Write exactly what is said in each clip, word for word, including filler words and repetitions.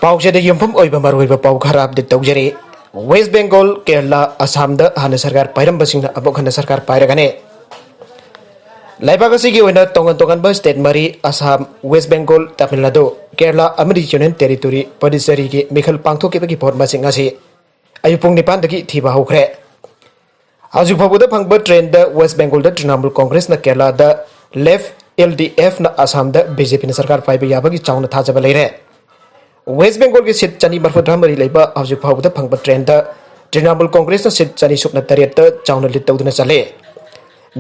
ꯄꯥꯎꯆꯦꯗ ꯌꯨꯝꯐꯝ ꯑꯣꯏꯕ ꯃꯔꯨꯑꯣꯏꯕ ꯄꯥꯎ ꯈꯔ ꯑꯞꯗꯦꯠ ꯇꯧꯖꯔꯤ꯫ ꯋꯦꯁ ꯕꯦꯡꯒꯣꯜ, ꯀꯦꯔꯂꯥ, ꯑꯁꯥꯝꯗ ꯍꯥꯟꯅ ꯁꯔꯀꯥꯔ ꯄꯥꯏꯔꯝꯕꯁꯤꯡꯅ ꯑꯃꯨꯛ ꯍꯟꯅ ꯁꯔꯀꯥꯔ ꯄꯥꯏꯔꯒꯅꯤ꯫ ꯂꯩꯕꯥꯛ ꯑꯁꯤꯒꯤ ꯑꯣꯏꯅ ꯇꯣꯉꯥꯟ ꯇꯣꯉꯥꯟꯕ ꯁ꯭ꯇꯦꯠ ꯃꯔꯤ, ꯑꯁꯥꯝ, ꯋꯦꯁ ꯕꯦꯡꯒꯣꯜ, ꯇꯥꯃꯤꯜ ꯅꯥꯗꯨ, ꯀꯦꯔꯂꯥ ꯑꯃꯗꯤ ꯌꯨꯅꯤꯌꯟ ꯇꯦꯔꯤꯇꯣꯔꯤ ꯄꯨꯗꯨꯆꯦꯔꯤꯒꯤ ꯃꯤꯈꯜ ꯄꯥꯡꯊꯣꯛꯈꯤꯕꯒꯤ ꯚꯣꯠ ꯃꯁꯤꯡ ꯑꯁꯤ ꯑꯌꯨꯛ ꯄꯨꯡ ꯅꯤꯄꯥꯟꯗꯒꯤ ꯊꯤꯕ ꯍꯧꯈ꯭ꯔꯦ꯫ ꯍꯧꯖꯤꯛ ꯐꯥꯎꯕꯗ ꯐꯪꯕ ꯇ꯭ꯔꯦꯟꯗ ꯋꯦꯁ ꯕꯦꯡꯒꯣꯜꯗ ꯇ꯭ꯔꯤꯅꯥꯃꯨꯜ ꯀꯣꯡꯒ꯭ꯔꯦꯁꯅ, ꯀꯦꯔꯂꯥꯗ ꯂꯦꯐ ꯑꯦꯜ ꯗꯤ ꯑꯦꯐꯅ, ꯑꯁꯥꯝꯗ ꯕꯤ ꯖꯦ ꯄꯤꯅ ꯁꯔꯀꯥꯔ ꯄꯥꯏꯕ ꯌꯥꯕꯒꯤ ꯆꯥꯎꯅ ꯊꯥꯖꯕ ꯂꯩꯔꯦ꯫ ꯋꯦꯁ ꯕꯦꯡꯒꯣꯜꯒꯤ ꯁꯤꯠ ꯆꯅꯤ ꯃꯔꯤꯐꯨꯇꯔꯥ ꯃꯔꯤ ꯂꯩꯕ ꯍꯧꯖꯤꯛ ꯐꯥꯎꯕꯗ ꯐꯪꯕ ꯇ꯭ꯔꯦꯟꯗ ꯇ꯭ꯔꯤꯅꯥꯃꯨꯜ ꯀꯣꯡꯒ꯭ꯔꯦꯁꯅ ꯁꯤꯠ ꯆꯅꯤ ꯁꯨꯞꯅ ꯇꯔꯦꯠꯇ ꯆꯥꯎꯅ ꯂꯤꯠ ꯇꯧꯗꯨꯅ ꯆꯠꯂꯦ꯫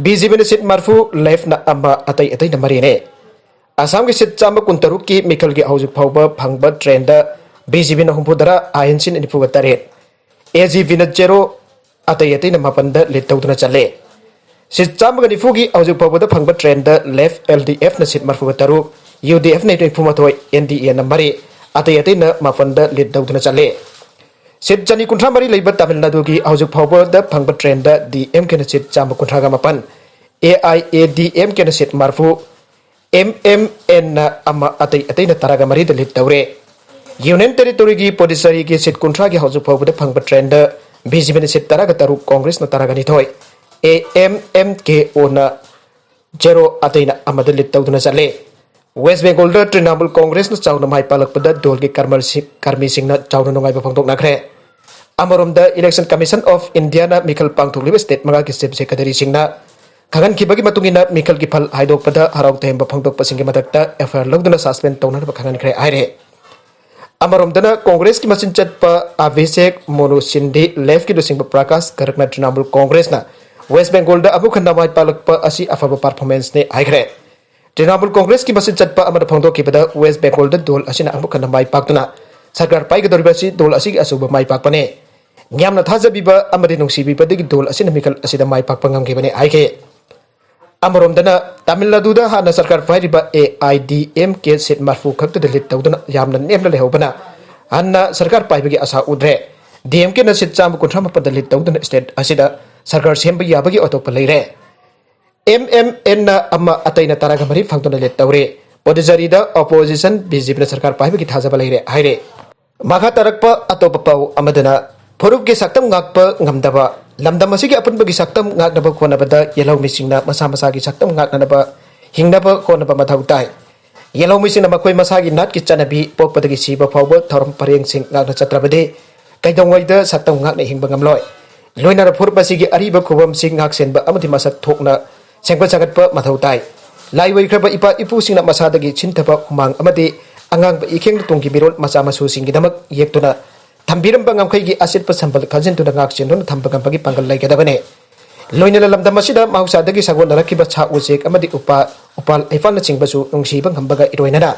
ꯕꯤ ꯖꯦ ꯄꯤꯅ ꯁꯤꯠ ꯃꯔꯤꯐꯨ, ꯂꯦꯐꯅ ꯑꯃ, ꯑꯇꯩ ꯑꯇꯩꯅ ꯃꯔꯤꯅꯦ꯫ ꯑꯁꯥꯝꯒꯤ ꯁꯤꯠ ꯆꯥꯝꯃ ꯀꯨꯟꯇꯔꯨꯛꯀꯤ ꯃꯤꯈꯜꯒꯤ ꯍꯧꯖꯤꯛ ꯐꯥꯎꯕ ꯐꯪꯕ ꯇ꯭ꯔꯦꯟꯗ ꯕꯤ ꯖꯦ ꯄꯤꯅ ꯍꯨꯝꯐꯨꯇꯔꯥ, ꯑꯥꯏ ꯑꯦꯟ ꯁꯤꯅ ꯅꯤꯐꯨꯒ ꯇꯔꯦꯠ, ꯑꯦ ꯖꯤ ꯄꯤꯅ ꯖꯦꯔꯣ, ꯑꯇꯩ ꯑꯇꯩꯅ ꯃꯥꯄꯟꯗ ꯂꯤꯠ ꯇꯧꯗꯨꯅ ꯆꯠꯂꯦ꯫ ꯁꯤꯠ ꯆꯥꯝꯃꯒ ꯅꯤꯐꯨꯒꯤ ꯍꯧꯖꯤꯛ ꯐꯥꯎꯕꯗ ꯐꯪꯕ ꯇ꯭ꯔꯦꯟꯗ ꯂꯦꯐ ꯑꯦꯜ ꯗꯤ ꯑꯦꯐꯅ ꯁꯤꯠ ꯃꯔꯤꯐꯨꯒ ꯇꯔꯨꯛ, ꯌꯨ ꯗꯤ ꯑꯦꯐꯅ ꯅꯤꯐꯨꯃꯥꯊꯣꯏ, ꯑꯦꯟ ꯗꯤ ꯑꯦꯅ ꯃꯔꯤ, ꯑꯇꯩ ꯑꯇꯩꯅ ꯃꯥꯄꯟꯗ ꯂꯤꯠ ꯇꯧꯗꯨꯅ ꯆꯠꯂꯦ꯫ ꯁꯤꯠ ꯆꯅꯤ ꯀꯨꯟꯊ꯭ꯔꯥ ꯃꯔꯤ ꯂꯩꯕ ꯇꯥꯃꯤꯜ ꯅꯥꯗꯨꯒꯤ ꯍꯧꯖꯤꯛ ꯐꯥꯎꯕꯗ ꯐꯪꯕ ꯇ꯭ꯔꯦꯟꯗ ꯗꯤ ꯑꯦꯝ ꯀꯦꯅ ꯁꯤꯠ ꯆꯥꯝꯃ ꯀꯨꯟꯊ꯭ꯔꯥꯒ ꯃꯥꯄꯟ, A I A D M ꯀꯦꯅ ꯁꯤꯠ ꯃꯔꯤꯐꯨ, ꯑꯦꯝ ꯑꯦꯝ ꯑꯦꯟꯅ ꯑꯃ, ꯑꯇꯩ ꯑꯇꯩꯅ ꯇꯔꯥꯒ ꯃꯔꯤꯗ ꯂꯤꯠ ꯇꯧꯔꯦ꯫ ꯌꯨꯅꯤꯌꯟ ꯇꯦꯔꯤꯇꯣꯔꯤꯒꯤ ꯄꯨꯗꯨꯆꯦꯔꯤꯒꯤ ꯁꯤꯠ ꯀꯨꯟꯊ꯭ꯔꯥꯒꯤ ꯍꯧꯖꯤꯛ ꯐꯥꯎꯕꯗ ꯐꯪꯕ ꯇ꯭ꯔꯦꯟꯗ ꯕꯤ ꯖꯦ ꯄꯤꯅ ꯁꯤꯠ ꯇꯔꯥꯒ ꯇꯔꯨꯛ, ꯀꯣꯡꯒ꯭ꯔꯦꯁꯅ ꯇꯔꯥꯒ ꯅꯤꯊꯣꯏ, A M M K O zero, ꯑꯇꯩꯅ ꯑꯃꯗ ꯂꯤꯠ ꯇꯧꯗꯨꯅ ꯆꯠꯂꯦ꯫ ꯋꯦꯁ ꯕꯦꯡꯒꯣꯜꯗ ꯇ꯭ꯔꯤꯅꯥꯃꯨꯜ ꯀꯣꯡꯒ꯭ꯔꯦꯁꯅ ꯆꯥꯎꯅ ꯃꯥꯏ ꯄꯥꯛꯂꯛꯄꯗ ꯗꯣꯜꯒꯤ ꯀꯔꯃꯔꯁꯤ-, ꯀꯔꯃꯤꯁꯤꯡꯅ ꯆꯥꯎꯅ ꯅꯨꯡꯉꯥꯏꯕ ꯐꯣꯡꯗꯣꯛꯅꯈ꯭ꯔꯦ꯫ ꯑꯃꯔꯣꯝꯗ, Election Commission of Indiaꯅ ꯃꯤꯈꯜ ꯄꯥꯡꯊꯣꯛꯂꯤꯕ ꯁ꯭ꯇꯦꯠ ꯃꯉꯥꯒꯤ ꯆꯤꯐ ꯁꯦꯀ꯭ꯔꯦꯇꯔꯤꯁꯤꯡꯅ ꯈꯪꯍꯟꯈꯤꯕꯒꯤ ꯃꯇꯨꯡ ꯏꯟꯅ, ꯃꯤꯈꯜꯒꯤ ꯐꯜ ꯍꯥꯏꯗꯣꯛꯄꯗ ꯍꯔꯥꯎ ꯇꯌꯥꯝꯕ ꯐꯣꯡꯗꯣꯛꯄꯁꯤꯡꯒꯤ ꯃꯊꯛꯇ ꯑꯦꯐ ꯑꯥꯏ ꯑꯥꯔ ꯂꯧꯗꯨꯅ ꯁꯁꯄꯦꯟ ꯇꯧꯅꯅꯕ ꯈꯪꯍꯟꯈ꯭ꯔꯦ ꯍꯥꯏꯔꯦ꯫ ꯑꯃꯔꯣꯝꯗꯅ, ꯀꯣꯡꯒ꯭ꯔꯦꯁꯀꯤ ꯃꯆꯤꯟ ꯆꯠꯄ ꯑꯚꯤꯁꯦꯛ ꯃꯣꯅꯨ ꯁꯤꯟꯙꯤ, ꯂꯦꯐꯀꯤ ꯂꯨꯆꯤꯡꯕ ꯄ꯭ꯔꯀꯥꯁ ꯀꯔꯛꯅ ꯇ꯭ꯔꯤꯅꯥꯃꯨꯜ ꯀꯣꯡꯒ꯭ꯔꯦꯁꯅ ꯋꯦꯁ ꯕꯦꯡꯒꯣꯜꯗ ꯑꯃꯨꯛ ꯍꯟꯅ ꯃꯥꯏ ꯄꯥꯛꯂꯛꯄ ꯑꯁꯤ ꯑꯐꯕ ꯄꯔꯐꯣꯔꯃꯦꯟꯁꯅꯤ ꯍꯥꯏꯈ꯭ꯔꯦ꯫ ꯇ꯭ꯔꯤꯅꯥꯃꯨꯜ ꯀꯣꯡꯒ꯭ꯔꯦꯁꯀꯤ ꯃꯆꯤꯟ ꯆꯠꯄ ꯑꯃꯅ ꯐꯣꯡꯗꯣꯛꯈꯤꯕꯗ, ꯋꯦꯁ ꯕꯦꯡꯒꯣꯜꯗ ꯗꯣꯜ ꯑꯁꯤꯅ ꯑꯃꯨꯛ ꯍꯟꯅ ꯃꯥꯏ ꯄꯥꯛꯇꯨꯅ ꯁꯔꯀꯥꯔ ꯄꯥꯏꯒꯗꯧꯔꯤꯕ ꯑꯁꯤ ꯗꯣꯜ ꯑꯁꯤꯒꯤ ꯑꯆꯧꯕ ꯃꯥꯏ ꯄꯥꯛꯄꯅꯤ꯫ ꯃꯤꯌꯥꯝꯅ ꯊꯥꯖꯕꯤꯕ ꯑꯃꯗꯤ ꯅꯨꯡꯁꯤꯕꯤꯕꯗꯒꯤ ꯗꯣꯜ ꯑꯁꯤꯅ ꯃꯤꯈꯜ ꯑꯁꯤꯗ ꯃꯥꯏ ꯄꯥꯛꯄ ꯉꯝꯈꯤꯕꯅꯤ ꯍꯥꯏꯈꯤ꯫ ꯑꯃꯔꯣꯝꯗꯅ, ꯇꯥꯃꯤꯜ ꯅꯥꯗꯨꯗ ꯍꯥꯟꯅ ꯁꯔꯀꯥꯔ ꯄꯥꯏꯔꯤꯕ ꯑꯦ ꯑꯥꯏ ꯗꯤ ꯑꯦꯝ ꯀꯦ ꯁꯤꯠ ꯃꯔꯤꯐꯨ ꯈꯛꯇꯗ ꯂꯤꯠ ꯇꯧꯗꯨꯅ ꯌꯥꯝꯅ ꯅꯦꯝꯅ ꯂꯩꯍꯧꯕꯅ ꯍꯟꯅ ꯁꯔꯀꯥꯔ ꯄꯥꯏꯕꯒꯤ ꯑꯥꯁꯥ ꯎꯗ꯭ꯔꯦ꯫ ꯗꯤ ꯑꯦꯝ ꯀꯦꯅ ꯁꯤꯠ ꯆꯥꯝꯃ ꯀꯨꯟꯊ꯭ꯔꯥ ꯃꯥꯄꯟꯗ ꯂꯤꯠ ꯇꯧꯗꯨꯅ ꯁ꯭ꯇꯦꯠ ꯑꯁꯤꯗ ꯁꯔꯀꯥꯔ ꯁꯦꯝꯕ ꯌꯥꯕꯒꯤ ꯑꯣꯏꯊꯣꯛꯄ ꯂꯩꯔꯦ꯫ ꯑꯦꯝ ꯑꯦꯝ ꯑꯦꯟꯅ ꯑꯃ, ꯑꯇꯩꯅ ꯇꯔꯥꯒ ꯃꯔꯤ ꯐꯪꯗꯨꯅ ꯂꯤꯠ ꯇꯧꯔꯦ꯫ ꯄꯨꯗꯨꯆꯦꯔꯤꯗ ꯑꯣꯄꯣꯖꯤꯁꯟ ꯕꯤ ꯖꯦ ꯄꯤꯅ ꯁꯔꯀꯥꯔ ꯄꯥꯏꯕꯒꯤ ꯊꯥꯖꯕ ꯂꯩꯔꯦ ꯍꯥꯏꯔꯦ꯫ ꯃꯈꯥ ꯇꯥꯔꯛꯄ ꯑꯇꯣꯞꯄ ꯄꯥꯎ ꯑꯃꯗꯅ, ꯐꯨꯔꯨꯞꯀꯤ ꯁꯛꯇꯝ ꯉꯥꯛꯄ ꯉꯝꯗꯕ, ꯂꯝꯗꯝ ꯑꯁꯤꯒꯤ ꯑꯄꯨꯟꯕꯒꯤ ꯁꯛꯇꯝ ꯉꯥꯛꯅꯕ ꯍꯣꯠꯅꯕꯗ ꯌꯦꯜꯍꯧꯃꯤꯁꯤꯡꯅ ꯃꯁꯥ ꯃꯁꯥꯒꯤ ꯁꯛꯇꯝ ꯉꯥꯛꯅꯅꯕ, ꯍꯤꯡꯅꯕ ꯍꯣꯠꯅꯕ ꯃꯊꯧ ꯇꯥꯏ꯫ ꯌꯦꯜꯍꯧꯃꯤꯁꯤꯡꯅ ꯃꯈꯣꯏ ꯃꯁꯥꯒꯤ ꯅꯥꯠꯀꯤ ꯆꯠꯅꯕꯤ, ꯄꯣꯛꯄꯗꯒꯤ ꯁꯤꯕ ꯐꯥꯎꯕ ꯊꯧꯔꯝ ꯄꯔꯦꯡꯁꯤꯡ ꯉꯥꯛꯅ ꯆꯠꯇ꯭ꯔꯕꯗꯤ ꯀꯩꯗꯧꯉꯩꯗ ꯁꯛꯇꯝ ꯉꯥꯛꯅ ꯍꯤꯡꯕ ꯉꯝꯂꯣꯏ꯫ ꯂꯣꯏꯅꯅ ꯐꯨꯔꯨꯞ ꯑꯁꯤꯒꯤ ꯑꯔꯤꯕ ꯈꯨꯕꯝꯁꯤꯡ ꯉꯥꯛꯁꯦꯟꯕ ꯑꯃꯗꯤ ꯃꯁꯛ ꯊꯣꯛꯅ ꯁꯦꯝꯒꯠ ꯁꯥꯒꯠꯄ ꯃꯊꯧ ꯇꯥꯏ꯫ ꯂꯥꯏ ꯑꯣꯏꯈ꯭ꯔꯕ ꯏꯄꯥ ꯏꯄꯨꯁꯤꯡꯅ ꯃꯁꯥꯗꯒꯤ ꯁꯤꯟꯊꯕ ꯍꯨꯃꯥꯡ ꯑꯃꯗꯤ ꯑꯉꯥꯡꯕ ꯏꯈꯦꯡꯅ ꯇꯨꯡꯒꯤ ꯃꯤꯔꯣꯜ ꯃꯆꯥ ꯃꯁꯨꯁꯤꯡꯒꯤꯗꯃꯛ ꯌꯦꯛꯇꯨꯅ ꯊꯝꯕꯤꯔꯝꯕ ꯉꯝꯈꯩꯒꯤ ꯑꯆꯦꯠꯄ ꯁꯝꯕꯜ ꯈꯟꯖꯤꯟꯗꯨꯅ ꯉꯥꯛ ꯁꯦꯟꯗꯨꯅ ꯊꯝꯕ ꯉꯝꯕꯒꯤ ꯄꯥꯡꯒꯜ ꯂꯩꯒꯗꯕꯅꯤ꯫ ꯂꯣꯏꯅꯅ ꯂꯝꯗꯝ ꯑꯁꯤꯗ ꯃꯍꯧꯁꯥꯗꯒꯤ ꯁꯥꯒꯣꯟꯅꯔꯛꯈꯤꯕ ꯁꯥ ꯎꯆꯦꯛ ꯑꯃꯗꯤ ꯎꯄꯥ-, ꯎꯄꯥꯜ ꯍꯩꯐꯥꯜꯅꯆꯤꯡꯕꯁꯨ ꯅꯨꯡꯁꯤꯕ ꯉꯝꯕꯒ ꯏꯔꯣꯏꯅꯅ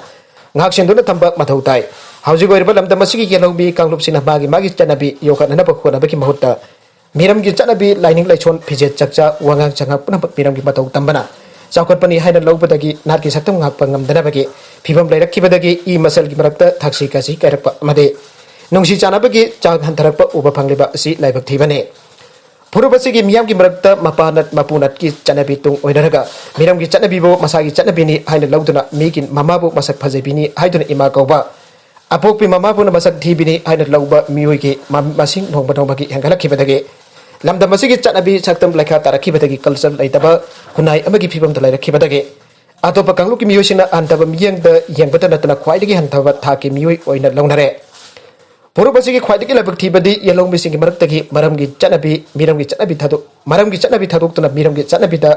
ꯉꯥꯛ ꯁꯦꯟꯗꯨꯅ ꯊꯝꯕ ꯃꯊꯧ ꯇꯥꯏ꯫ ꯍꯧꯖꯤꯛ ꯑꯣꯏꯔꯤꯕ ꯂꯝꯗꯝ ꯑꯁꯤꯒꯤ ꯌꯦꯜꯍꯧꯃꯤ ꯀꯥꯡꯂꯨꯞꯁꯤꯡꯅ ꯃꯥꯒꯤ ꯃꯥꯒꯤ ꯆꯠꯅꯕꯤ ꯌꯣꯛꯈꯠꯅꯅꯕ ꯍꯣꯠꯅꯕꯒꯤ ꯃꯍꯨꯠꯇ ꯃꯤꯔꯝꯒꯤ ꯆꯠꯅꯕꯤ, ꯂꯥꯏꯅꯤꯡ ꯂꯥꯏꯁꯣꯟ, ꯐꯤꯖꯦꯠ ꯆꯛꯆꯥ, ꯋꯥꯉꯥꯡ ꯁꯉꯥꯡ ꯄꯨꯝꯅꯃꯛ ꯃꯤꯔꯝꯒꯤ ꯃꯇꯧ ꯇꯝꯕꯅ ꯆꯥꯎꯈꯠꯄꯅꯤ ꯍꯥꯏꯅ ꯂꯧꯕꯗꯒꯤ ꯅꯥꯠꯀꯤ ꯁꯛꯇꯝ ꯉꯥꯛꯄ ꯉꯝꯗꯅꯕꯒꯤ ꯐꯤꯕꯝ ꯂꯩꯔꯛꯈꯤꯕꯗꯒꯤ ꯏ ꯃꯁꯜꯒꯤ ꯃꯔꯛꯇ ꯊꯛꯁꯤ ꯈꯥꯁꯤ ꯀꯥꯏꯔꯛꯄ ꯑꯃꯗꯤ ꯅꯨꯡꯁꯤ ꯆꯥꯟꯅꯕꯒꯤ ꯆꯥꯡ ꯍꯟꯊꯔꯛꯄ ꯎꯕ ꯐꯪꯂꯤꯕ ꯑꯁꯤ ꯂꯥꯏꯕꯛ ꯊꯤꯕꯅꯤ꯫ ꯐꯨꯔꯨꯞ ꯑꯁꯤꯒꯤ ꯃꯤꯌꯥꯝꯒꯤ ꯃꯔꯛꯇ ꯃꯄꯥ ꯅꯠ ꯃꯄꯨ ꯅꯠꯀꯤ ꯆꯠꯅꯕꯤ ꯇꯨꯡ ꯑꯣꯏꯅꯔꯒ ꯃꯤꯔꯝꯒꯤ ꯆꯠꯅꯕꯤꯕꯨ ꯃꯁꯥꯒꯤ ꯆꯠꯅꯕꯤꯅꯤ ꯍꯥꯏꯅ ꯂꯧꯗꯨꯅ ꯃꯤꯒꯤ ꯃꯃꯥꯕꯨ ꯃꯁꯛ ꯐꯖꯕꯤꯅꯤ ꯍꯥꯏꯗꯨꯅ ꯏꯃꯥ ꯀꯧꯕ, ꯑꯄꯣꯛꯄꯤ ꯃꯃꯥꯕꯨꯅ ꯃꯁꯛ ꯊꯤꯕꯤꯅꯤ ꯍꯥꯏꯅ ꯂꯧꯕ ꯃꯤꯑꯣꯏꯒꯤ ꯃ-, ꯃꯁꯤꯡ ꯅꯣꯡꯃ ꯅꯣꯡꯃꯒꯤ ꯍꯦꯟꯒꯠꯂꯛꯈꯤꯕꯗꯒꯤ ꯂꯝꯗꯝ ꯑꯁꯤꯒꯤ ꯆꯠꯅꯕꯤ ꯁꯛꯇꯝ ꯂꯩꯈꯥ ꯇꯥꯔꯛꯈꯤꯕꯗꯒꯤ culture ꯂꯩꯇꯕ ꯈꯨꯟꯅꯥꯏ ꯑꯃꯒꯤ ꯐꯤꯕꯝꯗ ꯂꯩꯔꯛꯈꯤꯕꯗꯒꯤ ꯑꯇꯣꯞꯄ ꯀꯥꯡꯂꯨꯞꯀꯤ ꯃꯤꯑꯣꯏꯁꯤꯡꯅ ꯍꯟꯊꯕ ꯃꯤꯠꯌꯦꯡꯗ ꯌꯦꯡꯕꯇ ꯅꯠꯇꯅ ꯈ꯭ꯋꯥꯏꯗꯒꯤ ꯍꯟꯊꯕ ꯊꯥꯛꯀꯤ ꯃꯤꯑꯣꯏ ꯑꯣꯏꯅ ꯂꯧꯅꯔꯦ꯫ ꯐꯨꯔꯨꯞ ꯑꯁꯤꯒꯤ ꯈ꯭ꯋꯥꯏꯗꯒꯤ ꯂꯥꯏꯕꯛ ꯊꯤꯕꯗꯤ ꯌꯦꯜꯍꯧꯃꯤꯁꯤꯡꯒꯤ ꯃꯔꯛꯇꯒꯤ ꯃꯔꯝꯒꯤ ꯆꯠꯅꯕꯤ, ꯃꯤꯔꯝꯒꯤ ꯆꯠꯅꯕꯤ ꯊꯥꯗꯣꯛ-, ꯃꯔꯝꯒꯤ ꯆꯠꯅꯕꯤ ꯊꯥꯗꯣꯛꯇꯨꯅ ꯃꯤꯔꯝꯒꯤ ꯆꯠꯅꯕꯤꯗ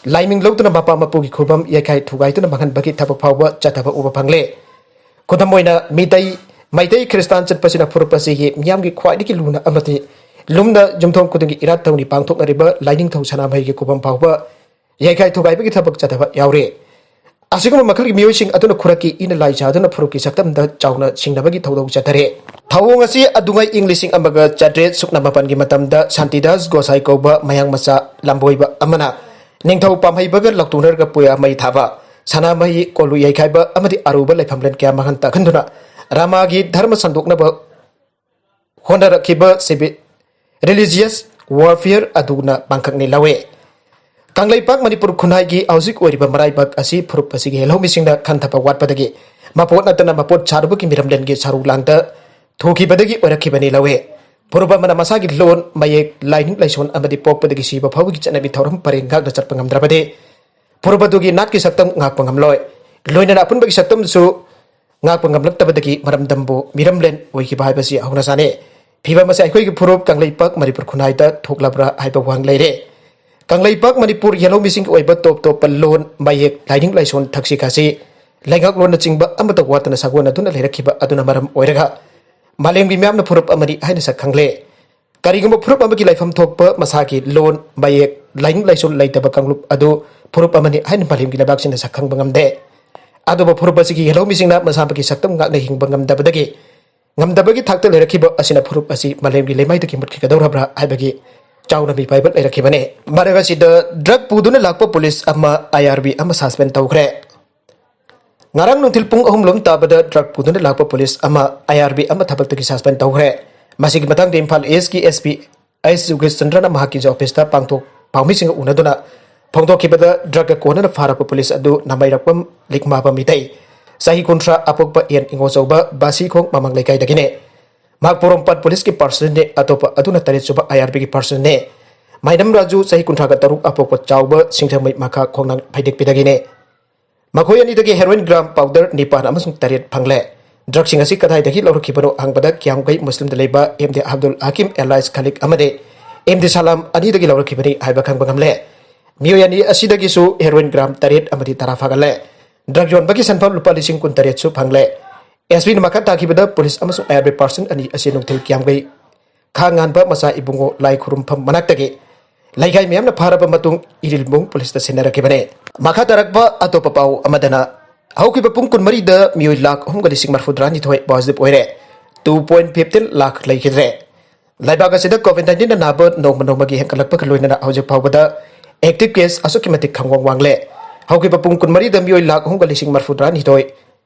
ꯂꯥꯏꯃꯤꯡ ꯂꯧꯗꯨꯅ ꯃꯄꯥ ꯃꯄꯨꯒꯤ ꯈꯨꯕꯝ ꯌꯩꯈꯥꯏ ꯊꯨꯒꯥꯏꯗꯨꯅ ꯃꯥꯡꯍꯟꯕꯒꯤ ꯊꯕꯛ ꯐꯥꯎꯕ ꯆꯠꯊꯕ ꯎꯕ ꯐꯪꯂꯦ꯫ ꯈꯨꯗꯝ ꯑꯣꯏꯅ ꯃꯤꯇꯩ, ꯃꯩꯇꯩ ꯈ꯭ꯔꯤꯁꯇꯥꯟ ꯆꯠꯄꯁꯤꯅ ꯐꯨꯔꯨꯞ ꯑꯁꯤꯒꯤ ꯃꯤꯌꯥꯝꯒꯤ ꯈ꯭ꯋꯥꯏꯗꯒꯤ ꯂꯨꯅ ꯑꯃꯗꯤ ꯂꯨꯝꯅ ꯌꯨꯝꯊꯣꯡ ꯈꯨꯗꯤꯡꯒꯤ ꯏꯔꯥꯠ ꯊꯧꯅꯤ ꯄꯥꯡꯊꯣꯛꯅꯔꯤꯕ ꯂꯥꯏꯅꯤꯡꯊꯧ ꯁꯅꯥꯃꯍꯤꯒꯤ ꯈꯨꯕꯝ ꯐꯥꯎꯕ ꯌꯩꯈꯥꯏ ꯊꯨꯒꯥꯏꯕꯒꯤ ꯊꯕꯛ ꯆꯠꯊꯕ ꯌꯥꯎꯔꯤ꯫ ꯑꯁꯤꯒꯨꯝꯕ ꯃꯈꯜꯒꯤ ꯃꯤꯑꯣꯏꯁꯤꯡ ꯑꯗꯨꯅ ꯈꯨꯔꯛꯀꯤ ꯏꯅ ꯂꯥꯏ ꯁꯥꯗꯨꯅ ꯐꯨꯔꯨꯞꯀꯤ ꯁꯛꯇꯝꯗ ꯆꯥꯎꯅ ꯁꯤꯡꯅꯕꯒꯤ ꯊꯧꯗꯣꯛ ꯆꯠꯊꯔꯦ꯫ ꯊꯧꯑꯣꯡ ꯑꯁꯤ ꯑꯗꯨꯉꯩ ꯏꯪ ꯂꯤꯁꯤꯡ ꯑꯃꯒ ꯆꯥꯇ꯭ꯔꯦꯠ ꯁꯨꯞꯅ ꯃꯥꯄꯟꯒꯤ ꯃꯇꯝꯗ ꯁꯥꯟꯇꯤꯗꯥꯁ ꯒꯣꯁꯥꯏ ꯀꯧꯕ ꯃꯌꯥꯡ ꯃꯆꯥ ꯂꯝꯕꯣꯏꯕ ꯑꯃꯅ ꯅꯤꯡꯊꯧ ꯄꯥꯝꯍꯩꯕꯒ ꯂꯥꯎꯊꯣꯛꯅꯔꯒ ꯄꯨꯌꯥ ꯃꯩ ꯊꯥꯕ, ꯁꯅꯥꯃꯍꯤ ꯀꯣꯂꯨ ꯌꯩꯈꯥꯏꯕ ꯑꯃꯗꯤ ꯑꯔꯨꯕ ꯂꯩꯐꯝꯂꯦꯟ ꯀꯌꯥ ꯃꯥꯡꯍꯟ ꯇꯥꯛꯍꯟꯗꯨꯅ ꯔꯥꯃꯥꯒꯤ ꯙꯔꯃ ꯁꯟꯗꯣꯛꯅꯕ ꯍꯣꯠꯅꯔꯛꯈꯤꯕ civil religious warfare ꯑꯗꯨꯅ ꯄꯥꯡꯈꯛꯅꯤ ꯂꯧꯏ꯫ ꯀꯪꯂꯩꯄꯥꯛ ꯃꯅꯤꯄꯨꯔ ꯈꯨꯟꯅꯥꯏꯒꯤ ꯍꯧꯖꯤꯛ ꯑꯣꯏꯔꯤꯕ ꯃꯔꯥꯏꯕꯥꯛ ꯑꯁꯤ ꯐꯨꯔꯨꯞ ꯑꯁꯤꯒꯤ ꯌꯦꯜꯍꯧꯃꯤꯁꯤꯡꯅ ꯈꯟꯊꯕ ꯋꯥꯠꯄꯗꯒꯤ ꯃꯄꯣꯠ ꯅꯠꯇꯅ ꯃꯄꯣꯠ ꯁꯥꯔꯨꯕꯒꯤ ꯃꯤꯔꯝꯂꯦꯟꯒꯤ ꯁꯔꯨ ꯂꯥꯡꯗ ꯊꯨꯈꯤꯕꯗꯒꯤ ꯑꯣꯏꯔꯛꯈꯤꯕꯅꯤ ꯂꯧꯏ꯫ ꯐꯨꯔꯨꯞ ꯑꯃꯅ ꯃꯁꯥꯒꯤ ꯂꯣꯟ, ꯃꯌꯦꯛ, ꯂꯥꯏꯅꯤꯡ ꯂꯥꯏꯁꯣꯟ ꯑꯃꯗꯤ ꯄꯣꯛꯄꯗꯒꯤ ꯁꯤꯕ ꯐꯥꯎꯕꯒꯤ ꯆꯠꯅꯕꯤ ꯊꯧꯔꯝ ꯄꯔꯦꯡ ꯉꯥꯛꯅ ꯆꯠꯄ ꯉꯝꯗ꯭ꯔꯕꯗꯤ ꯐꯨꯔꯨꯞ ꯑꯗꯨꯒꯤ ꯅꯥꯠꯀꯤ ꯁꯛꯇꯝ ꯉꯥꯛꯄ ꯉꯝꯂꯣꯏ꯫ ꯂꯣꯏꯅꯅ ꯑꯄꯨꯟꯕꯒꯤ ꯁꯛꯇꯝꯁꯨ ꯉꯥꯛꯄ ꯉꯝꯂꯛꯇꯕꯗꯒꯤ ꯃꯔꯝꯗꯝꯕꯨ ꯃꯤꯔꯝꯂꯦꯟ ꯑꯣꯏꯈꯤꯕ ꯍꯥꯏꯕꯁꯤ ꯍꯧꯅꯁꯥꯅꯤ꯫ ꯐꯤꯕꯝ ꯑꯁꯤ ꯑꯩꯈꯣꯏꯒꯤ ꯐꯨꯔꯨꯞ ꯀꯪꯂꯩꯄꯥꯛ ꯃꯅꯤꯄꯨꯔ ꯈꯨꯟꯅꯥꯏꯗ ꯊꯣꯛꯂꯕ꯭ꯔꯥ ꯍꯥꯏꯕ ꯋꯥꯍꯪ ꯂꯩꯔꯦ꯫ ꯀꯪꯂꯩꯄꯥꯛ ꯃꯅꯤꯄꯨꯔ ꯌꯦꯜꯍꯧꯃꯤꯁꯤꯡꯒꯤ ꯑꯣꯏꯕ ꯇꯣꯞ ꯇꯣꯞꯄ ꯂꯣꯟ, ꯃꯌꯦꯛ, ꯂꯥꯏꯅꯤꯡ ꯂꯥꯏꯁꯣꯟ, ꯊꯛꯁꯤ ꯈꯥꯁꯤ, ꯂꯩꯉꯥꯛꯂꯣꯟꯅꯆꯤꯡꯕ ꯑꯃꯠꯇ ꯋꯥꯠꯇꯅ ꯁꯥꯒꯣꯟꯅꯗꯨꯅ ꯂꯩꯔꯛꯈꯤꯕ ꯑꯗꯨꯅ ꯃꯔꯝ ꯑꯣꯏꯔꯒ ꯃꯥꯂꯦꯝꯒꯤ ꯃꯤꯌꯥꯝꯅ ꯐꯨꯔꯨꯞ ꯑꯃꯅꯤ ꯍꯥꯏꯅ ꯁꯛ ꯈꯪꯂꯦ꯫ ꯀꯔꯤꯒꯨꯝꯕ ꯐꯨꯔꯨꯞ ꯑꯃꯒꯤ ꯂꯩꯐꯝ ꯊꯣꯛꯄ ꯃꯁꯥꯒꯤ ꯂꯣꯟ, ꯃꯌꯦꯛ, ꯂꯥꯏꯅꯤꯡ ꯂꯥꯏꯁꯣꯟ ꯂꯩꯇꯕ ꯀꯥꯡꯂꯨꯞ ꯑꯗꯨ ꯐꯨꯔꯨꯞ ꯑꯃꯅꯤ ꯍꯥꯏꯅ ꯃꯥꯂꯦꯝꯒꯤ ꯂꯩꯕꯥꯛꯁꯤꯡꯅ ꯁꯛ ꯈꯪꯕ ꯉꯝꯗꯦ꯫ ꯑꯗꯨꯕꯨ ꯐꯨꯔꯨꯞ ꯑꯁꯤꯒꯤ ꯌꯦꯜꯍꯧꯃꯤꯁꯤꯡꯅ ꯃꯁꯥ ꯃꯁꯥꯒꯤ ꯁꯛꯇꯝ ꯉꯥꯛꯅ ꯍꯤꯡꯕ ꯉꯝꯗꯕꯗꯒꯤ, ꯉꯝꯗꯕꯒꯤ ꯊꯥꯛꯇ ꯂꯩꯔꯛꯈꯤꯕ ꯑꯁꯤꯅ ꯐꯨꯔꯨꯞ ꯑꯁꯤ ꯃꯥꯂꯦꯝꯒꯤ ꯂꯩꯃꯥꯏꯗꯒꯤ ꯃꯨꯠꯈꯤꯒꯗꯧꯔꯕ꯭ꯔꯥ ꯍꯥꯏꯕꯒꯤ ꯆꯥꯎꯅ ꯃꯤꯄꯥꯏꯕ ꯂꯩꯔꯛꯈꯤꯕꯅꯤ꯫ ꯃꯔꯛ ꯑꯁꯤꯗ ꯗ꯭ꯔꯒ ꯄꯨꯗꯨꯅ ꯂꯥꯛꯄ ꯄꯨꯂꯤꯁ ꯑꯃ, ꯑꯥꯏ ꯑꯥꯔ ꯕꯤ ꯑꯃ ꯁꯁꯄꯦꯟ ꯇꯧꯈ꯭ꯔꯦ꯫ ꯉꯔꯥꯡ ꯅꯨꯡꯊꯤꯜ ꯄꯨꯡ ꯑꯍꯨꯝ ꯂꯣꯝ ꯇꯥꯕꯗ ꯗ꯭ꯔꯒ ꯄꯨꯗꯨꯅ ꯂꯥꯛꯄ ꯄꯨꯂꯤꯁ ꯑꯃ, ꯑꯥꯏ ꯑꯥꯔ ꯕꯤ ꯑꯃ ꯊꯕꯛꯇꯒꯤ ꯁꯁꯄꯦꯟ ꯇꯧꯈ꯭ꯔꯦ꯫ ꯃꯁꯤꯒꯤ ꯃꯇꯥꯡꯗ ꯏꯝꯐꯥꯜ ꯏꯁꯀꯤ ꯑꯦꯁ ꯄꯤ ꯑꯩꯆ ꯌꯣꯒꯦꯁ ꯆꯟꯗ꯭ꯔꯅ ꯃꯍꯥꯛꯀꯤ ꯑꯣꯐꯤꯁꯇ ꯄꯥꯡꯊꯣꯛ ꯄꯥꯎꯃꯤꯁꯤꯡꯒ ꯎꯅꯗꯨꯅ ꯐꯣꯡꯗꯣꯛꯈꯤꯕꯗ, ꯗ꯭ꯔꯒ ꯀꯣꯟꯅꯅ ꯐꯥꯔꯛꯄ ꯄꯨꯂꯤꯁ ꯑꯗꯨ ꯅꯥꯃꯩꯔꯛꯄꯝ ꯂꯤꯛꯃꯥꯕ ꯃꯤꯇꯩ, ꯆꯍꯤ ꯀꯨꯟꯊ꯭ꯔꯥ, ꯑꯄꯣꯛꯄ ꯑꯦꯟ ꯏꯉꯣꯆꯧꯕ, ꯕꯥꯁꯤꯈꯣꯡ ꯃꯃꯥꯡ ꯂꯩꯀꯥꯏꯗꯒꯤꯅꯤ꯫ ꯃꯍꯥꯛ ꯄꯣꯔꯣꯝꯄꯥꯠ ꯄꯨꯂꯤꯁꯀꯤ ꯄꯥꯔꯁꯟꯅꯦ, ꯑꯇꯣꯞꯄ ꯑꯗꯨꯅ ꯇꯔꯦꯠ ꯁꯨꯕ ꯑꯥꯏ ꯑꯥꯔ ꯕꯤꯒꯤ ꯄꯥꯔꯁꯟꯅꯦ꯫ ꯃꯥꯏꯅꯝ ꯔꯥꯖꯨ, ꯆꯍꯤ ꯀꯨꯟꯊ꯭ꯔꯥꯒ ꯇꯔꯨꯛ, ꯑꯄꯣꯛꯄ ꯆꯥꯎꯕ ꯁꯤꯡꯖꯃꯩ ꯃꯈꯥ ꯈꯣꯡꯅꯥꯡ ꯐꯩꯗꯦꯛꯄꯤꯗꯒꯤꯅꯦ꯫ ꯃꯈꯣꯏ ꯑꯅꯤꯗꯒꯤ ꯍꯦꯔꯣꯏꯟ ꯒ꯭ꯔꯥꯝ ꯄꯥꯎꯗꯔ ꯅꯤꯄꯥꯟ ꯑꯃꯁꯨꯡ ꯇꯔꯦꯠ ꯐꯪꯂꯦ꯫ ꯗ꯭ꯔꯒꯁꯤꯡ ꯑꯁꯤ ꯀꯗꯥꯏꯗꯒꯤ ꯂꯧꯔꯛꯈꯤꯕꯅꯣ ꯍꯪꯕꯗ, ꯀꯤꯌꯥꯝꯒꯩ ꯃꯨꯁꯂꯤꯝꯗ ꯂꯩꯕ ꯑꯦꯝ ꯗꯤ ꯑꯕꯗꯨꯜ ꯍꯥꯀꯤꯝ ꯑꯦꯂꯥꯏꯁ ꯈꯂꯤꯛ ꯑꯃꯗꯤ ꯑꯦꯝ ꯗꯤ ꯁꯂꯥꯝ ꯑꯅꯤꯗꯒꯤ ꯂꯧꯔꯛꯈꯤꯕꯅꯤ ꯍꯥꯏꯕ ꯈꯪꯕ ꯉꯝꯂꯦ꯫ ꯃꯤꯑꯣꯏ ꯑꯅꯤ ꯑꯁꯤꯗꯒꯤꯁꯨ ꯍꯦꯔꯣꯏꯟ ꯒ꯭ꯔꯥꯝ ꯇꯔꯦꯠ ꯑꯃꯗꯤ ꯇꯔꯥ ꯐꯥꯒꯠꯂꯦ꯫ ꯗ꯭ꯔꯒ ꯌꯣꯟꯕꯒꯤ ꯁꯦꯟꯐꯝ ꯂꯨꯄꯥ ꯂꯤꯁꯤꯡ ꯀꯨꯟꯇꯔꯦꯠꯁꯨ ꯐꯪꯂꯦ꯫ ꯑꯦꯁ ꯄꯤꯅ ꯃꯈꯥ ꯇꯥꯈꯤꯕꯗ, ꯄꯨꯂꯤꯁ ꯑꯃꯁꯨꯡ ꯑꯥꯏ ꯑꯥꯔ ꯕꯤ ꯄꯥꯔꯁꯟ ꯑꯅꯤ ꯑꯁꯤ ꯅꯨꯡꯊꯤꯜ ꯀꯤꯌꯥꯝꯒꯩ ꯈꯥ ꯉꯥꯟꯕ ꯃꯆꯥ ꯏꯕꯨꯡꯉꯣ ꯂꯥꯏ ꯈꯨꯔꯨꯝꯐꯝ ꯃꯅꯥꯛꯇꯒꯤ ꯂꯩꯀꯥꯏ ꯃꯤꯌꯥꯝꯅ ꯐꯥꯔꯕ ꯃꯇꯨꯡ ꯏꯔꯤꯜꯕꯨꯡ ꯄꯨꯂꯤꯁꯇ ꯁꯤꯟꯅꯔꯛꯈꯤꯕꯅꯤ꯫ ꯃꯈꯥ ꯇꯥꯔꯛꯄ ꯑꯇꯣꯞꯄ ꯄꯥꯎ ꯑꯃꯗꯅ, ꯍꯧꯈꯤꯕ ꯄꯨꯡ ꯀꯨꯟꯃꯔꯤꯗ ꯃꯤꯑꯣꯏ ꯂꯥꯈ ꯑꯍꯨꯝꯒ ꯂꯤꯁꯤꯡ ꯃꯔꯤꯐꯨꯇꯔꯥꯅꯤꯊꯣꯏ ꯄꯣꯖꯤꯇꯤꯚ ꯑꯣꯏꯔꯦ꯫ ꯇꯨ ꯄꯣꯏꯟ ꯐꯤꯐꯇꯤꯟ ꯂꯥꯈ ꯂꯩꯈꯤꯗ꯭ꯔꯦ꯫ ꯂꯩꯕꯥꯛ ꯑꯁꯤꯗ ꯀꯣꯚꯤꯗ ꯅꯥꯏꯟꯇꯤꯟꯅ ꯅꯥꯕ ꯅꯣꯡꯃ ꯅꯣꯡꯃꯒꯤ ꯍꯦꯟꯒꯠꯂꯛꯄꯒ ꯂꯣꯏꯅꯅ ꯍꯧꯖꯤꯛ ꯐꯥꯎꯕꯗ ꯑꯦꯛꯇꯤꯚ ꯀꯦꯁ ꯑꯁꯨꯛꯀꯤ ꯃꯇꯤꯛ ꯈꯪꯋꯥꯡ ꯋꯥꯡꯂꯦ꯫ ꯍꯧꯈꯤꯕ ꯄꯨꯡ ꯀꯨꯟꯃꯔꯤꯗ ꯃꯤꯑꯣꯏ ꯂꯥꯈ ꯑꯍꯨꯝꯒ ꯂꯤꯁꯤꯡ ꯃꯔꯤꯐꯨꯇꯔꯥꯅꯤꯊꯣꯏ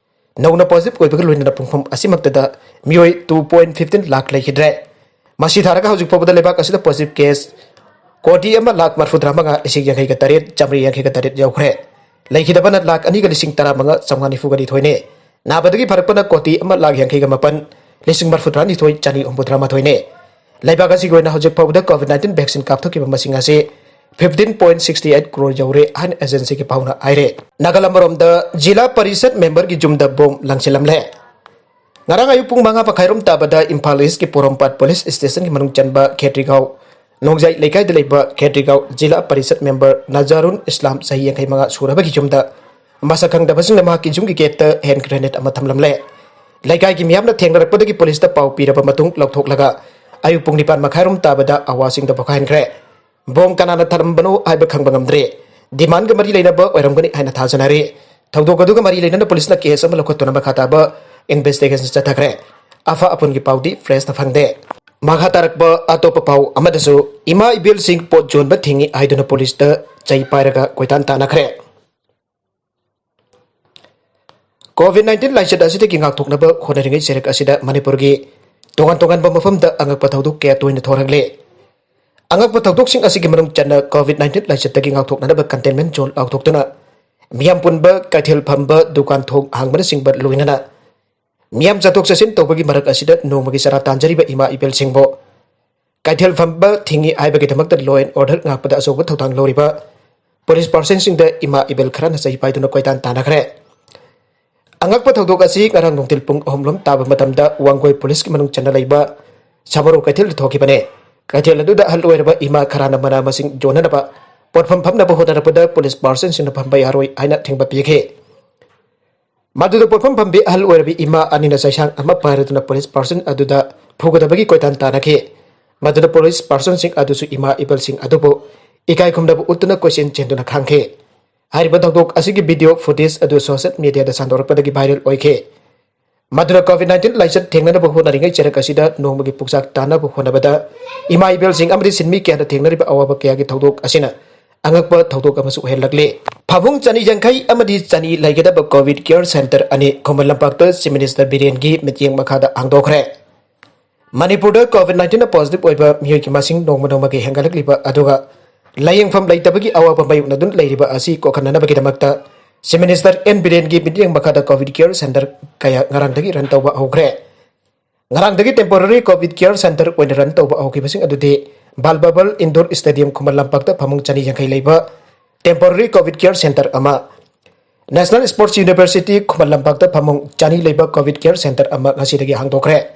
ꯅꯧꯅ ꯄꯣꯖꯤꯇꯤꯚ ꯑꯣꯏꯕꯒ ꯂꯣꯏꯅꯅ ꯄꯨꯡꯐꯝ ꯑꯁꯤꯃꯛꯇꯗ ꯃꯤꯑꯣꯏ ꯇꯨ ꯄꯣꯏꯟ ꯐꯤꯐꯇꯤꯟ ꯂꯥꯈ ꯂꯩꯈꯤꯗ꯭ꯔꯦ꯫ ꯃꯁꯤ ꯊꯥꯔꯒ ꯍꯧꯖꯤꯛ ꯐꯥꯎꯕꯗ ꯂꯩꯕꯥꯛ ꯑꯁꯤꯗ ꯄꯣꯖꯤꯇꯤꯚ ꯀꯦꯁ ꯀꯣꯇꯤ ꯑꯃ ꯂꯥꯈ ꯃꯔꯤꯐꯨꯇꯔꯥ ꯃꯉꯥ ꯂꯤꯁꯤꯡ ꯌꯥꯡꯈꯩꯒ ꯇꯔꯦꯠ ꯆꯥꯃꯔꯤ ꯌꯥꯡꯈꯩꯒ ꯇꯔꯦꯠ ꯌꯧꯈ꯭ꯔꯦ꯫ ꯂꯩꯈꯤꯗꯕꯅ ꯂꯥꯈ ꯑꯅꯤꯒ ꯂꯤꯁꯤꯡ ꯇꯔꯥꯃꯉꯥ ꯆꯥꯝꯃꯉꯥ ꯅꯤꯐꯨꯒ ꯅꯤꯊꯣꯏꯅꯤ꯫ ꯅꯥꯕꯗꯒꯤ ꯐꯔꯛꯄꯅ ꯀꯣꯇꯤ ꯑꯃ ꯂꯥꯈ ꯌꯥꯡꯈꯩꯒ ꯃꯥꯄꯟ, ꯂꯤꯁꯤꯡ ꯃꯔꯤꯐꯨꯇꯔꯥꯅꯤꯊꯣꯏ ꯆꯥꯅꯤ ꯍꯨꯝꯐꯨꯇꯔꯥ ꯃꯥꯊꯣꯏꯅꯤ꯫ ꯂꯩꯕꯥꯛ ꯑꯁꯤꯒꯤ ꯑꯣꯏꯅ ꯍꯧꯖꯤꯛ ꯐꯥꯎꯕꯗ COVID nineteen vaccine ꯀꯥꯞꯊꯣꯛꯈꯤꯕ ꯃꯁꯤꯡ ꯑꯁꯤ fifteen point sixty eight crore ꯌꯧꯔꯦ ꯍꯥꯏꯅ agencyꯒꯤ ꯄꯥꯎꯅ ꯍꯥꯏꯔꯦ꯫ ꯅꯥꯒꯥꯂꯝ ꯑꯃꯔꯣꯝꯗ ꯖꯤꯂꯥ ꯄꯔꯤꯁꯠ memberꯒꯤ ꯌꯨꯝꯗ bomb ꯂꯪꯁꯤꯜꯂꯝꯂꯦ꯫ ꯉꯔꯥꯡ ꯑꯌꯨꯛ ꯄꯨꯡ ꯃꯉꯥ ꯃꯈꯥꯏꯔꯣꯝ ꯇꯥꯕꯗ ꯏꯝꯐꯥꯜ Eastꯀꯤ ꯄꯣꯔꯣꯝꯄꯥꯠ police stationꯒꯤ ꯃꯅꯨꯡ ꯆꯟꯕ ꯈꯦꯇ꯭ꯔꯤꯒꯥꯎ ꯅꯣꯡꯖꯥꯏ ꯂꯩꯀꯥꯏꯗ ꯂꯩꯕ ꯈꯦꯇ꯭ꯔꯤꯒꯥꯎ ꯖꯤꯂꯥ ꯄꯔꯤꯁꯠ member ꯅꯖꯥꯔꯨꯟ ꯏꯁꯂꯥꯝ ꯆꯍꯤ ꯌꯥꯡꯈꯩ ꯃꯉꯥ ꯁꯨꯔꯕꯒꯤ ꯌꯨꯝꯗ ꯃꯁꯛ ꯈꯪꯗꯕꯁꯤꯡꯅ ꯃꯍꯥꯛꯀꯤ ꯌꯨꯝꯒꯤ gateꯇ hand grenade ꯑꯃ ꯊꯝꯂꯝꯂꯦ꯫ ꯂꯩꯀꯥꯏꯒꯤ ꯃꯤꯌꯥꯝꯅ ꯊꯦꯡꯅꯔꯛꯄꯗꯒꯤ policeꯇ ꯄꯥꯎ ꯄꯤꯔꯕ ꯃꯇꯨꯡ ꯂꯧꯊꯣꯛꯂꯒ ꯑꯌꯨꯛ ꯄꯨꯡ ꯅꯤꯄꯥꯟ ꯃꯈꯥꯏꯔꯣꯝ ꯇꯥꯕꯗ ꯑꯋꯥꯁꯤꯡꯗ ꯄꯣꯈꯥꯏꯍꯟꯈ꯭ꯔꯦ꯫ Bomb ꯀꯅꯥꯅ ꯊꯝꯂꯝꯕꯅꯣ ꯍꯥꯏꯕ ꯈꯪꯕ ꯉꯝꯗ꯭ꯔꯤ꯫ Demandꯒ ꯃꯔꯤ ꯂꯩꯅꯕ ꯑꯣꯏꯔꯝꯒꯅꯤ ꯍꯥꯏꯅ ꯊꯥꯖꯅꯔꯤ꯫ ꯊꯧꯗꯣꯛ ꯑꯗꯨꯒ ꯃꯔꯤ ꯂꯩꯅꯅ policeꯅ case ꯑꯃ ꯂꯧꯈꯠꯇꯨꯅ ꯃꯈꯥ ꯇꯥꯕ investigation ꯆꯠꯊꯈ꯭ꯔꯦ꯫ ꯑꯐ ꯑꯄꯨꯟꯒꯤ ꯄꯥꯎꯗꯤ pressꯇ ꯐꯪꯗꯦ꯫ ꯃꯈꯥ ꯇꯥꯔꯛꯄ ꯑꯇꯣꯞꯄ ꯄꯥꯎ ꯑꯃꯗꯁꯨ ꯏꯃꯥ ꯏꯕꯦꯜꯁꯤꯡ ꯄꯣꯠ ꯌꯣꯟꯕ ꯊꯤꯡꯏ ꯍꯥꯏꯗꯨꯅ policeꯇ ꯆꯩ ꯄꯥꯏꯔꯒ ꯀꯣꯏꯇꯥꯟ ꯇꯥꯟꯅꯈ꯭ꯔꯦ꯫ COVID nineteen ꯂꯥꯏꯆꯠ ꯑꯁꯤꯗꯒꯤ ꯉꯥꯛꯊꯣꯛꯅꯕ ꯍꯣꯠꯅꯔꯤꯉꯩ ꯆꯩꯔꯛ ꯑꯁꯤꯗ ꯃꯅꯤꯄꯨꯔꯒꯤ ꯇꯣꯉꯥꯟ ꯇꯣꯉꯥꯟꯕ ꯃꯐꯝꯗ ꯑꯉꯛꯄ ꯊꯧꯗꯣꯛ ꯀꯌꯥ ꯇꯣꯏꯅ ꯊꯣꯔꯛꯂꯤ꯫ ꯑꯉꯛꯄ ꯊꯧꯗꯣꯛꯁꯤꯡ ꯑꯁꯤꯒꯤ ꯃꯅꯨꯡ ꯆꯟꯅ COVID nineteen ꯂꯥꯏꯆꯠꯇꯒꯤ ꯉꯥꯛꯊꯣꯛꯅꯅꯕ containment zone ꯂꯥꯎꯊꯣꯛꯇꯨꯅ ꯃꯤꯌꯥꯝ ꯄꯨꯟꯕ, ꯀꯩꯊꯦꯜ ꯐꯝꯕ, ꯗꯨꯀꯥꯟ ꯊꯣꯡ ꯍꯥꯡꯕꯅꯆꯤꯡꯕ ꯂꯣꯏꯅꯅ ꯃꯤꯌꯥꯝ ꯆꯠꯊꯣꯛ ꯆꯠꯁꯤꯟ ꯇꯧꯕꯒꯤ ꯃꯔꯛ ꯑꯁꯤꯗ ꯅꯣꯡꯃꯒꯤ ꯆꯔꯥ ꯇꯥꯟꯖꯔꯤꯕ ꯏꯃꯥ ꯏꯕꯦꯜꯁꯤꯡꯕꯨ ꯀꯩꯊꯦꯜ ꯐꯝꯕ ꯊꯤꯡꯏ ꯍꯥꯏꯕꯒꯤꯗꯃꯛꯇ law and order ꯉꯥꯛꯄꯗ ꯑꯆꯧꯕ ꯊꯧꯗꯥꯡ ꯂꯧꯔꯤꯕ police personꯁꯤꯡꯗ ꯏꯃꯥ ꯏꯕꯦꯜ ꯈꯔꯅ ꯆꯩ ꯄꯥꯏꯗꯨꯅ ꯀꯣꯏꯇꯥꯟ ꯇꯥꯟꯅꯈ꯭ꯔꯦ꯫ ꯑꯉꯛꯄ ꯊꯧꯗꯣꯛ ꯑꯁꯤ ꯉꯔꯥꯡ ꯅꯨꯡꯊꯤꯜ ꯄꯨꯡ ꯑꯍꯨꯝ ꯂꯣꯝ ꯇꯥꯕ ꯃꯇꯝꯗ ꯋꯥꯡꯒꯣꯏ policeꯀꯤ ꯃꯅꯨꯡ ꯆꯟꯅ ꯂꯩꯕ ꯁꯥꯃꯔꯣ ꯀꯩꯊꯦꯜꯗ ꯊꯣꯛꯈꯤꯕꯅꯤ꯫ ꯀꯩꯊꯦꯜ ꯑꯗꯨꯗ ꯑꯍꯜ ꯑꯣꯏꯔꯕ ꯏꯃꯥ ꯈꯔꯅ ꯃꯅꯥ ꯃꯁꯤꯡ ꯌꯣꯟꯅꯅꯕ ꯄꯣꯠꯐꯝ ꯐꯝꯅꯕ ꯍꯣꯠꯅꯔꯛꯄꯗ police personꯁꯤꯡꯅ ꯐꯝꯕ ꯌꯥꯔꯣꯏ ꯍꯥꯏꯅ ꯊꯤꯡꯕ ꯄꯤꯈꯤ꯫ ꯃꯗꯨꯗ ꯄꯣꯠꯐꯝ ꯐꯝꯕꯤ ꯑꯍꯜ ꯑꯣꯏꯔꯕꯤ ꯏꯃꯥ ꯑꯅꯤꯅ ꯆꯩꯁꯥꯡ ꯑꯃ ꯄꯥꯏꯔꯗꯨꯅ police person ꯑꯗꯨꯗ ꯐꯨꯒꯗꯕꯒꯤ ꯀꯣꯏꯇꯥꯟ ꯇꯥꯟꯅꯈꯤ꯫ ꯃꯗꯨꯗ police personꯁꯤꯡ ꯑꯗꯨꯁꯨ ꯏꯃꯥ ꯏꯕꯦꯜꯁꯤꯡ ꯑꯗꯨꯕꯨ ꯏꯀꯥꯏ ꯈꯨꯝꯅꯕ ꯎꯠꯇꯨꯅ ꯀꯣꯏꯆꯦꯟ ꯆꯦꯟꯗꯨꯅ ꯈꯥꯡꯈꯤ꯫ ꯍꯥꯏꯔꯤꯕ ꯊꯧꯗꯣꯛ ꯑꯁꯤꯒꯤ video footage ꯑꯗꯨ social mediaꯗ ꯁꯟꯗꯣꯔꯛꯄꯗꯒꯤ viral ꯑꯣꯏꯈꯤ꯫ ꯃꯗꯨꯅ COVID nineteen ꯂꯥꯏꯆꯠ ꯊꯦꯡꯅꯅꯕ ꯍꯣꯠꯅꯔꯤꯉꯩ ꯆꯩꯔꯛ ꯑꯁꯤꯗ ꯅꯣꯡꯃꯒꯤ ꯄꯨꯛꯆꯥꯛ ꯇꯥꯅꯕ ꯍꯣꯠꯅꯕꯗ ꯏꯃꯥ ꯏꯕꯦꯜꯁꯤꯡ ꯑꯃꯗꯤ ꯁꯤꯟꯃꯤ ꯀꯌꯥꯅ ꯊꯦꯡꯅꯔꯤꯕ ꯑꯋꯥꯕ ꯀꯌꯥꯒꯤ ꯊꯧꯗꯣꯛ ꯑꯁꯤꯅ ꯑꯉꯛꯄ ꯊꯧꯗꯣꯛ ꯑꯃꯁꯨ ꯑꯣꯏꯍꯜꯂꯛꯂꯤ꯫ ꯐꯃꯨꯡ ꯆꯅꯤ ꯌꯥꯡꯈꯩ ꯑꯃꯗꯤ ꯆꯅꯤ ꯂꯩꯒꯗꯕ COVID care center ꯑꯅꯤ ꯈꯨꯃꯟ ꯂꯝꯄꯥꯛꯇ Chief Minister ꯕꯤꯔꯦꯟꯒꯤ ꯃꯤꯠꯌꯦꯡ ꯃꯈꯥꯗ ꯍꯥꯡꯗꯣꯛꯈ꯭ꯔꯦ꯫ ꯃꯅꯤꯄꯨꯔꯗ COVID nineteenꯅ positive ꯑꯣꯏꯕ ꯃꯤꯑꯣꯏꯒꯤ ꯃꯁꯤꯡ ꯅꯣꯡꯃ ꯅꯣꯡꯃꯒꯤ ꯍꯦꯟꯒꯠꯂꯛꯂꯤꯕ ꯑꯗꯨꯒ ꯂꯥꯌꯦꯡꯐꯝ ꯂꯩꯇꯕꯒꯤ ꯑꯋꯥꯕ ꯃꯥꯌꯣꯛꯅꯗꯨꯅ ꯂꯩꯔꯤꯕ ꯑꯁꯤ ꯀꯣꯛꯍꯟꯅꯅꯕꯒꯤꯗꯃꯛꯇ Chief Minister N Birenꯒꯤ ꯃꯤꯠꯌꯦꯡ ꯃꯈꯥꯗ COVID Care Center ꯀꯌꯥ ꯉꯔꯥꯡꯗꯒꯤ run ꯇꯧꯕ ꯍꯧꯈ꯭ꯔꯦ꯫ ꯉꯔꯥꯡꯗꯒꯤ temporary COVID Care Center ꯑꯣꯏꯅ run ꯇꯧꯕ ꯍꯧꯈꯤꯕꯁꯤꯡ ꯑꯗꯨꯗꯤ ꯕꯥꯜꯕꯕꯜ Indoor Stadium ꯈꯨꯃꯟ ꯂꯝꯄꯥꯛꯇ ꯐꯃꯨꯡ ꯆꯅꯤ ꯌꯥꯡꯈꯩ ꯂꯩꯕ temporary COVID Care Center ꯑꯃ, National Sports University ꯈꯨꯃꯟ ꯂꯝꯄꯥꯛꯇ ꯐꯃꯨꯡ ꯆꯅꯤ ꯂꯩꯕ COVID Care Center ꯑꯃ ꯉꯁꯤꯗꯒꯤ ꯍꯥꯡꯗꯣꯛꯈ꯭ꯔꯦ꯫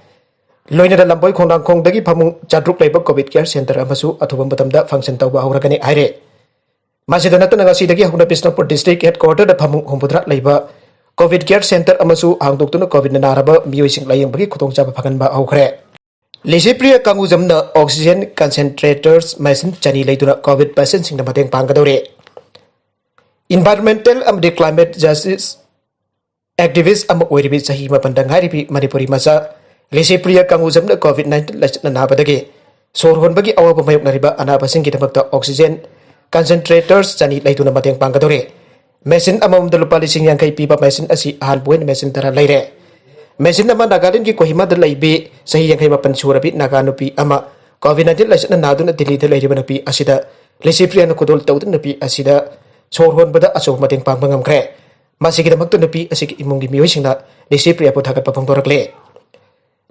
ꯂꯣꯏꯅꯅ ꯂꯝꯕꯣꯏ ꯈꯣꯡꯅꯥꯡꯈꯣꯡꯗꯒꯤ ꯐꯃꯨꯡ ꯆꯥꯇ꯭ꯔꯨꯛ ꯂꯩꯕ COVID Care Center ꯑꯃꯁꯨ ꯑꯊꯨꯕ ꯃꯇꯝꯗ function ꯇꯧꯕ ꯍꯧꯔꯒꯅꯤ ꯍꯥꯏꯔꯦ꯫ ꯃꯁꯤꯗ ꯅꯠꯇꯅ ꯉꯁꯤꯗꯒꯤ ꯍꯧꯅ ꯕꯤꯁꯅꯨꯄꯨꯔ district headquarterꯗ ꯐꯃꯨꯡ ꯍꯨꯝꯐꯨꯇꯔꯥ ꯂꯩꯕ COVID Care Center ꯑꯃꯁꯨ ꯍꯥꯡꯗꯣꯛꯇꯨꯅ COVIDꯅ ꯅꯥꯔꯕ ꯃꯤꯑꯣꯏꯁꯤꯡ ꯂꯥꯌꯦꯡꯕꯒꯤ ꯈꯨꯗꯣꯡꯆꯥꯕ ꯐꯪꯍꯟꯕ ꯍꯧꯈ꯭ꯔꯦ꯫ ꯂꯤꯁꯤꯄ꯭ꯔꯤꯌꯥ ꯀꯥꯡꯒꯨꯖꯝꯅ oxygen concentrators machine ꯆꯅꯤ ꯂꯩꯗꯨꯅ COVID patientꯁꯤꯡꯗ ꯃꯇꯦꯡ ꯄꯥꯡꯒꯗꯧꯔꯦ꯫ Environmental ꯑꯃꯗꯤ climate justice activist ꯑꯃ ꯑꯣꯏꯔꯤꯕꯤ ꯆꯍꯤ ꯃꯥꯄꯟꯗ ꯉꯥꯏꯔꯤꯕꯤ ꯃꯅꯤꯄꯨꯔꯤ ꯃꯆꯥ ꯂꯤꯁꯤꯄ꯭ꯔꯤꯌꯥ ꯀꯥꯡꯒꯨꯖꯝꯅ COVID nineteen ꯂꯥꯏꯆꯠꯅ ꯅꯥꯕꯗꯒꯤ ꯁꯣꯔ ꯍꯣꯟꯕꯒꯤ ꯑꯋꯥꯕ ꯃꯥꯌꯣꯛꯅꯔꯤꯕ ꯑꯅꯥꯕꯁꯤꯡꯒꯤꯗꯃꯛꯇ oxygen concentrators ꯆꯅꯤ ꯂꯩꯗꯨꯅ ꯃꯇꯦꯡ ꯄꯥꯡꯒꯗꯧꯔꯦ꯫ Machine ꯑꯃꯃꯝꯗ ꯂꯨꯄꯥ ꯂꯤꯁꯤꯡ ꯌꯥꯡꯈꯩ ꯄꯤꯕ machine ꯑꯁꯤ ꯑꯍꯥꯟꯕ ꯑꯣꯏꯅ machine ꯇꯔꯥ ꯂꯩꯔꯦ꯫ Machine ꯑꯃ ꯅꯥꯒꯥꯂꯦꯟꯗꯒꯤ ꯀꯣꯍꯤꯃꯥꯗ ꯂꯩꯕꯤ ꯆꯍꯤ ꯌꯥꯡꯈꯩ ꯃꯥꯄꯟ ꯁꯨꯔꯕꯤ ꯅꯥꯒꯥ ꯅꯨꯄꯤ ꯑꯃ COVID nineteen ꯂꯥꯏꯆꯠꯅ ꯅꯥꯗꯨꯅ ꯗꯤꯜꯂꯤꯗ ꯂꯩꯔꯤꯕ ꯅꯨꯄꯤ ꯑꯁꯤꯗ ꯂꯤꯁꯤꯄ꯭ꯔꯤꯌꯥꯅ ꯈꯨꯗꯣꯜ ꯇꯧꯗꯨꯅ ꯅꯨꯄꯤ ꯑꯁꯤꯗ ꯁꯣꯔ ꯍꯣꯟꯕꯗ ꯑꯆꯧꯕ ꯃꯇꯦꯡ ꯄꯥꯡꯕ ꯉꯝꯈ꯭ꯔꯦ꯫ ꯃꯁꯤꯒꯤꯗꯃꯛꯇ ꯅꯨꯄꯤ ꯑꯁꯤꯒꯤ ꯏꯃꯨꯡꯒꯤ ꯃꯤꯑꯣꯏꯁꯤꯡꯅ ꯂꯤꯁꯤꯄ꯭ꯔꯤꯌꯥꯕꯨ ꯊꯥꯒꯠꯄ ꯐꯣꯡꯗꯣꯔꯛꯂꯦ꯫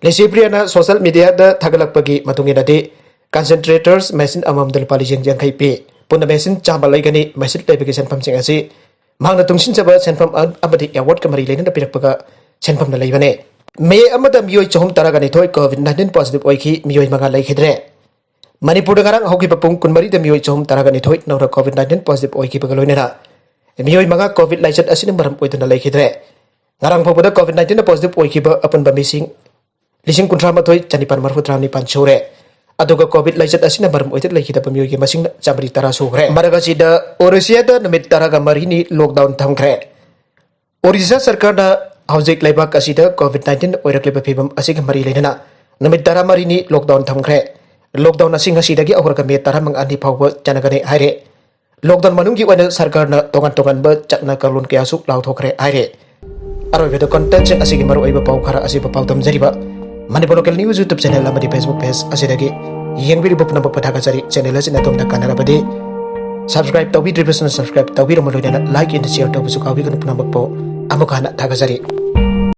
ꯂꯤꯁꯤꯄ꯭ꯔꯤꯌꯥꯅ social mediaꯗ ꯊꯥꯒꯠꯂꯛꯄꯒꯤ ꯃꯇꯨꯡ ꯏꯟꯅꯗꯤ, concentrators machine ꯑꯃꯃꯝꯗ ꯂꯨꯄꯥ ꯂꯤꯁꯤꯡ ꯌꯥꯡꯈꯩ ꯄꯤ꯫ ꯄꯨꯟꯅ machine ꯆꯥꯝꯃ ꯂꯩꯒꯅꯤ꯫ Machine ꯂꯩꯕꯒꯤ ꯁꯦꯟꯐꯝꯁꯤꯡ ꯑꯁꯤ ꯃꯍꯥꯛꯅ ꯇꯨꯡꯁꯤꯟꯖꯕ ꯁꯦꯟꯐꯝ ꯑ-, ꯑꯃꯗꯤ awardꯀ ꯃꯔꯤ ꯂꯩꯅꯅ ꯄꯤꯔꯛꯄꯒ ꯁꯦꯟꯐꯝꯅ ꯂꯩꯕꯅꯦ꯫ ꯃꯦ ꯑꯃꯗ ꯃꯤꯑꯣꯏ ꯆꯍꯨꯝ ꯇꯔꯥꯒ ꯅꯤꯊꯣꯏ COVID nineteen positive ꯑꯣꯏꯈꯤ, ꯃꯤꯑꯣꯏ ꯃꯉꯥ ꯂꯩꯈꯤꯗ꯭ꯔꯦ꯫ ꯃꯅꯤꯄꯨꯔꯗ ꯉꯔꯥꯡ ꯍꯧꯈꯤꯕ ꯄꯨꯡ ꯀꯨꯟꯃꯔꯤꯗ ꯃꯤꯑꯣꯏ ꯆꯍꯨꯝ ꯇꯔꯥꯒ ꯅꯤꯊꯣꯏ ꯅꯧꯅ COVID nineteen positive ꯑꯣꯏꯈꯤꯕꯒ ꯂꯣꯏꯅꯅ ꯃꯤꯑꯣꯏ ꯃꯉꯥ COVID ꯂꯥꯏꯆꯠ ꯑꯁꯤꯅ ꯃꯔꯝ ꯑꯣꯏꯗꯨꯅ ꯂꯩꯈꯤꯗ꯭ꯔꯦ꯫ ꯉꯔꯥꯡ ꯐꯥꯎꯕꯗ COVID nineteenꯅ positive ꯑꯣꯏꯈꯤꯕ ꯑꯄꯨꯟꯕ ꯃꯤꯁꯤꯡ ꯂꯤꯁꯤꯡ ꯀꯨꯟꯊ꯭ꯔꯥ ꯃꯥꯊꯣꯏ ꯆꯅꯤꯄꯥꯟ ꯃꯔꯤꯐꯨꯇꯔꯥ ꯅꯤꯄꯥꯟ ꯁꯨꯔꯦ꯫ ꯑꯗꯨꯒ COVID ꯂꯥꯏꯆꯠ ꯑꯁꯤꯅ ꯃꯔꯝ ꯑꯣꯏꯗꯨꯅ ꯂꯩꯈꯤꯗꯕ ꯃꯤꯑꯣꯏꯒꯤ ꯃꯁꯤꯡꯅ ꯆꯥꯃꯔꯤ ꯇꯔꯥ ꯁꯨꯈ꯭ꯔꯦ꯫ ꯃꯔꯛ ꯑꯁꯤꯗ ꯑꯣꯔꯤꯁꯤꯌꯥꯗ ꯅꯨꯃꯤꯠ ꯇꯔꯥꯒ ꯃꯔꯤꯅꯤ lockdown ꯊꯝꯈ꯭ꯔꯦ꯫ ꯑꯣꯔꯤꯁꯥ ꯁꯔꯀꯥꯔꯅ ꯍꯧꯖꯤꯛ ꯂꯩꯕꯥꯛ ꯑꯁꯤꯗ COVID nineteen ꯑꯣꯏꯔꯛꯂꯤꯕ ꯐꯤꯕꯝ ꯑꯁꯤꯒ ꯃꯔꯤ ꯂꯩꯅꯅ ꯅꯨꯃꯤꯠ ꯇꯔꯥꯃꯔꯤꯅꯤ lockdown ꯊꯝꯈ꯭ꯔꯦ꯫ Lockdown ꯑꯁꯤ ꯉꯁꯤꯗꯒꯤ ꯍꯧꯔꯒ ꯃꯦ ꯇꯔꯥꯃꯉꯥꯅꯤ ꯐꯥꯎꯕ ꯆꯠꯅꯒꯅꯤ ꯍꯥꯏꯔꯦ꯫ Lockdown ꯃꯅꯨꯡꯒꯤ ꯑꯣꯏꯅ ꯁꯔꯀꯥꯔꯅ ꯇꯣꯉꯥꯟ ꯇꯣꯉꯥꯟꯕ ꯆꯠꯅ ꯀꯥꯡꯂꯣꯟ ꯀꯌꯥꯁꯨ ꯂꯥꯎꯊꯣꯛꯈ꯭ꯔꯦ ꯍꯥꯏꯔꯦ꯫ ꯑꯔꯣꯏꯕꯗ contentꯁꯤꯡ ꯑꯁꯤꯒꯤ ꯃꯔꯨꯑꯣꯏꯕ ꯄꯥꯎ ꯈꯔ ꯑꯁꯤꯕꯨ ꯄꯥꯎꯗꯝꯖꯔꯤꯕ Manipur Local News YouTube channel ꯑꯃꯗꯤ Facebook page ꯑꯁꯤꯗꯒꯤ ꯌꯦꯡꯕꯤꯔꯤꯕ ꯄꯨꯝꯅꯃꯛꯄꯨ ꯊꯥꯒꯠꯆꯔꯤ꯫ Channel ꯑꯁꯤꯅ ꯑꯗꯣꯝꯗ ꯀꯥꯟꯅꯔꯕꯗꯤ Subscribe ꯇꯧꯕꯤꯗ꯭ꯔꯤꯕꯁꯤꯡꯅ subscribe ꯇꯧꯕꯤꯔꯝꯃ ꯂꯣꯏꯅꯅ like and share ꯇꯧꯕꯁꯨ ꯀꯥꯎꯕꯤꯒꯅꯨ ꯄꯨꯝꯅꯃꯛꯄꯨ꯫ ꯑꯃꯨꯛ ꯍꯟꯅ ꯊꯥꯒꯠꯆꯔꯤ꯫